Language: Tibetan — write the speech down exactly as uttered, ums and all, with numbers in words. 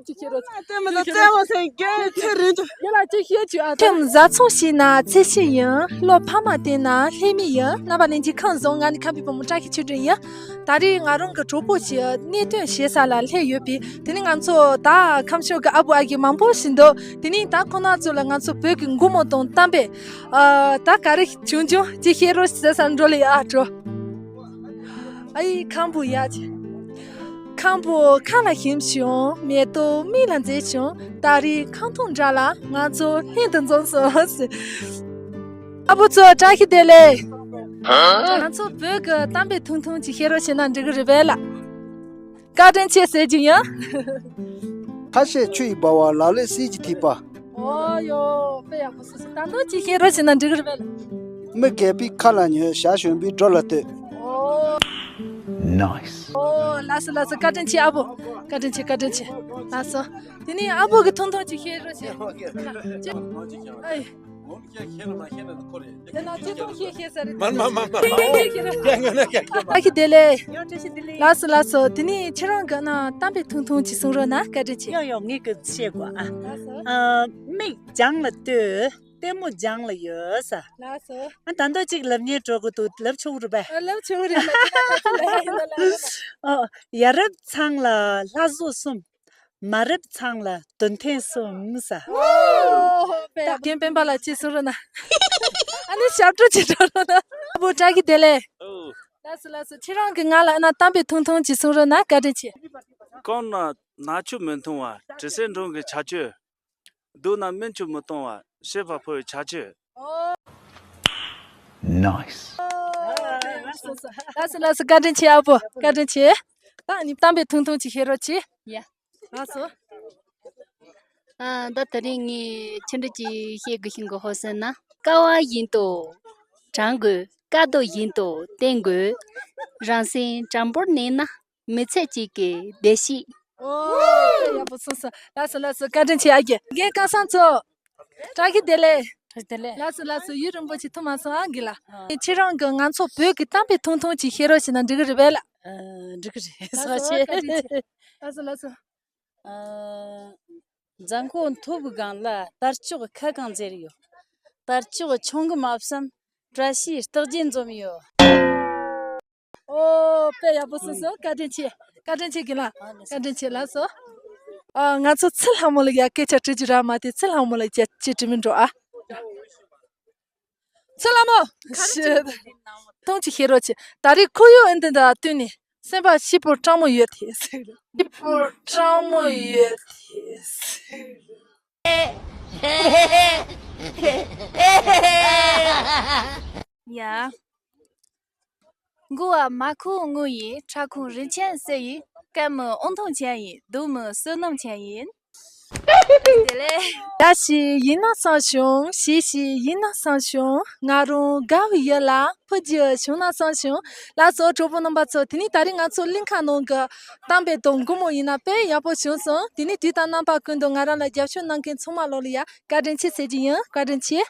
ཅིག་ཤེས་རོགས། ལྟད་མོ་དང་བཙན་པོ་ཟེར་རྒྱུ་ཚེ་རིང་དུ། ཡོད་ལ་ཅིག་ཤེས་བྱོས་ཨ། ཁྱིམ་བཟའ་ཚང་ཞིག་ན་ཚེ་ཤི་ཡིན། བློ་ཕ་མ་བསྟེན་ན་ལྷད་མེད་ཡིན། རྣམ་པ་ལྷན་རྒྱས་ཁམས་བཟང་། ང་ནི་ཁམས་པའི་བུ་མོ་བཀྲ་ཤིས་ཆོས་སྒྲོན་ཡིན། ད་རེས་ང་རང་གི་གྲོགས་པོ་ཞིག་གནས་སྟོན་བྱེད་ས་ལ་སླེབས་ཡོད་པས། དེ་ནས་ང་ཚོ་ད་ཁམས་ཕྱོགས་ཀྱི་ཨ་བུ་ཨ་རྒན་མང་པོ་ཞིག་འདུག་དེ་ནས་ད་ཁོང་རྣམ་ཚོ་ལ་ང་ཚོ་བོད་ཀྱི་མགུར་མོ་དང་གཏམ་དཔེ། ཨ། ད་ག་རེ་བྱུང་བྱུང་ཅིག་བཤད་རོགས་ཟེར་ས་འགྲོ་ལེ་ཡ་འགྲོ། ཨ་ཡི་ཁམ་བུ་ཡ་ཆེ། ཁམ་བུ་ཁ་ལ་ཞིམ་བྱུང་། མེ་ཏོག་མིག་ལ་མཛེས་བྱུང་། ད་རེས་ཁམ་ཐུང་འདྲ་ལ་ང་ཚོ་ལྷན་དུ་འཛོམས་སོང་ཟེར། ཨ་བུ་ཚོ་བཀྲ་ཤིས་བདེ་ལེགས། ང་ཚོ་བོད་ཀྱི་གཏམ་དཔེ་ཐུང་ཐུང་ཅིག་བཤད་རོགས་བྱས་ན་འགྲིག་གི་རེད་པས་ལགས། བཀའ་དྲིན་ཆེ་ཟེར་གྱི་ཡིན། ཁ་བཤད་ཆུ་ཡིས་འབར་བ། ལག་ལེན་གསེར་གྱི་ཐིགས་པ། ཨོ་ཡོ། དཔེ་ཡག་པོ་སོ་སོ། ད་དུང་ཅིག་བཤད་རོགས་བྱས་ན་འགྲིག་གི་རེད་པས་ལགས། མི་རྒས་པའི་ཁ་ལ་ཉོན། ཞག་གཞོན་པའི་སྒྲོ་ལ་ལྟོས། ཨོ། Nice. ཨོ་ལགས་སོ་ལགས་སོ། བཀའ་དྲིན་ཆེ་ཨ་བུ། བཀའ་དྲིན་ཆེ། བཀའ་དྲིན་ཆེ། ལགས་སོ། དེ་ནས་ཨ་བུ་གི་ཐུང་ཐུང་ཅིག་བཤད་རོགས་བྱས། ཨ་ཡི། དེ་ན་ཅི་ཐུང་བཤད་བཤད་ས་རེད། མ་མ་མ་མ། ཨ་ཁྱི་དེ་ལེ། ཡང་བཀྲ་ཤིས་བདེ་ལེགས། ལགས་སོ་ལགས་སོ། དེ་ནས་ཁྱེད་རང་གི་ན་གཏམ་དཔེ་ཐུང་ཐུང་ཅིག་གསུང་རོགས་གནང་། བཀའ་དྲིན་ཆེ། ཡོ་ཡོ། ངས་གི་བཤད་དགོས་ཨ། ལགས་སོ། ཨ། མིག་གྱང་ལ་ལྟོས། ལྟད་མོ་གྱང་ལ་ཡོད་ས། ལགས་སོ། ཨ། ད་འདོད་ཅིག་ལབ་ཉེས་འགྲོ་གི་འདུག་ལབ་ཆོག་རེད་པས། ཨ། ལབ་ཆོག་རེད་པས། ཨོ། ཡ་རབས་ཚང་ལ་ལྷ་བཟོ་གསུམ། མ་རབས་ཚང་ལ་དོན་ཐེངས་གསུམ་ས། ཨོ། དཔེ་ཡག་པོ། རྒན་སྤེན་པ་ལགས་ཅིག་གསུང་རོགས་གནང་། ཨ་ནི་ཞབས་བྲོ་ཅིག་འགྲོ་རོགས་གནང་། ཨ་བུ་བཀྲ་ཤིས་བདེ་ལེགས། ཨོ། ལགས་སོ་ལགས་སོ། ཁྱེད་རང་གིས་ང་ལ་ཨ་ན་གཏམ་དཔེ་ཐུང་ཐུང་ཅིག་གསུང་རོགས་གནང་། བཀའ་དྲིན་ཆེ། རྐང་ན་ནག་ཆུ་མི་མཐོང་བ། དྲི་ཟའི་འབྲོང་གི་བྱ་སྤྱོད། སྡུག་ན་སྨན་ཆུ་མི་གཏོང་བ། བཤད་པ་ཕོ་ཡི་བྱ་སྤྱོད། ཨོ། Nice. ལགས་སོ་ལགས་སོ། བཀའ་དྲིན་ཆེ་ཨ་བུ། བཀའ་དྲིན་ཆེ། ད་ནི་གཏམ་དཔེ་ཐུང་ཐུང་ཅིག་བཤད་རོགས་གྱིས། ཡ། ལགས་སོ། ཨ། ད་དེ་རིང་ངས་ཆི་འདྲ་ཅིག་བཤད་དགོས་ཤིང་གི་ཧོ་ཟེར་ན། དཀའ་བ་བཞིན་དུ་དྲང་དགོས། དཀའ་སྡུག་བཞིན་དུ་བསྟེན་དགོས། རང་སེམས་དྲང་པོར་གནས་ན། མི་ཚེ་གཅིག་གི་བདེ་སྐྱིད། ཨོ། དཔེ་ཡག་པོ་གསུངས་སོང་། ལགས་སོ་ལགས་སོ། བཀའ་དྲིན་ཆེ་ཨ་རྒན། རྒན་སྐལ་བཟང་མཚོ། བཀྲ་ཤིས་བདེ་ལེགས། བཀྲ་ཤིས་བདེ་ལེགས། ལགས་སོ་ལགས་སོ། ཡུན་རིང་པོ་ཞིག་ཐུག་མ་སོང་ཨ་རྒན་ལགས། ཨ། ཁྱེད་རང་གིས་ང་ཚོ་བོད་ཀྱི་གཏམ་དཔེ་ཐུང་ཐུང་ཅིག་བཤད་རོགས་བྱས་ན་འགྲིག་གི་རེད་པས་ལགས། ཨ། འགྲིག་གི་རེད། ལགས་སོ། བཀའ་དྲིན་ཆེ། ལགས་སོ་ལགས་སོ། ཨ། རྫ་མཁོ་མཐོ་བོའི་སྒང་ལ་དར་ལྕོག་ཁ་གང་འཛེར་ཡོད། དར་ལྕོག་ཆུང་གི་མ་བསམ། བཀྲ་ཤིས་རྟགས་བརྒྱད་འཛོམས་ཡོད། ཨོ། དཔེ་ཡག་པོ་གསུངས་སོང་། བཀའ་དྲིན་ཆེ། བཀའ་དྲིན་ཆེ་རྒན་ལགས། བཀའ་དྲིན་ཆེ། ལགས་སོ། ཨ། ང་ཚོ་ཚེ་ལྷ་མོ་ལ་ཡ་སྐད་ཆ་དྲི་རྒྱུ་རག་མ་དེ། ཚེ་ལྷ་མོ་ལ་ཡ་ཅིག་དྲི་མི་འགྲོ་ཨ། ཚེ་ལྷ་མོ། ཐུང་ཅིག་བཤད་རོགས་གྱིས། ད་རེས་ཁོར་ཡུག་ཨེ་འདི་འདྲ་བསྟུན་ནས་སེམས་པ་སྐྱིད་པོ་སྤྲང་མོ་ཡོད་དེ། སྐྱིད་པོ་སྤྲང་མོ་ཡོད་དེ། ཡ། མགོ་བ་མ་ཁུ་དངོས་ཡིན། ཁྲག་ཁུང་རིན་ཆེན་གསེར་ཡིན། སྐད་མི་ཨོང་ཐོང་ཆེན་ཡིན། སྡུག་མི་བསོད་ནམས་ཆེན་ཡིན། བདེ་ལེགས། ཡ་ཞིག་ཡིན་ན་བསམ་བྱུང་། ཞིག་ཞིག་ཡིན་ན་བསམ་བྱུང་། ང་རང་དགའ་བའི་ཡུལ་ལ་འཕུར་རྒྱུ་བྱུང་ན་བསམ་བྱུང་། ལགས་སོ་གྲོགས་པོ་རྣམ་པ་ཚོ། དེ་ནས་ད་རེས་ང་ཚོ་གླིང་ཁ་ནང་གི་གཏམ་དཔེ་དང་མགུར་མོ་ཡིན་ན་དཔེ་ཡག་པོ་བྱུང་སོང་། དེ་ནས་དུས་དང་རྣམ་པ་ཀུན་ཏུ་ང་རང་ལ་རྒྱབ་སྐྱོར་གནང་མཁན་ཚང་མ་ལོ་ལ་ཡ་བཀའ་དྲིན་ཆེ་ཟེར་གྱི་ཡིན། བཀའ་དྲིན་ཆེ།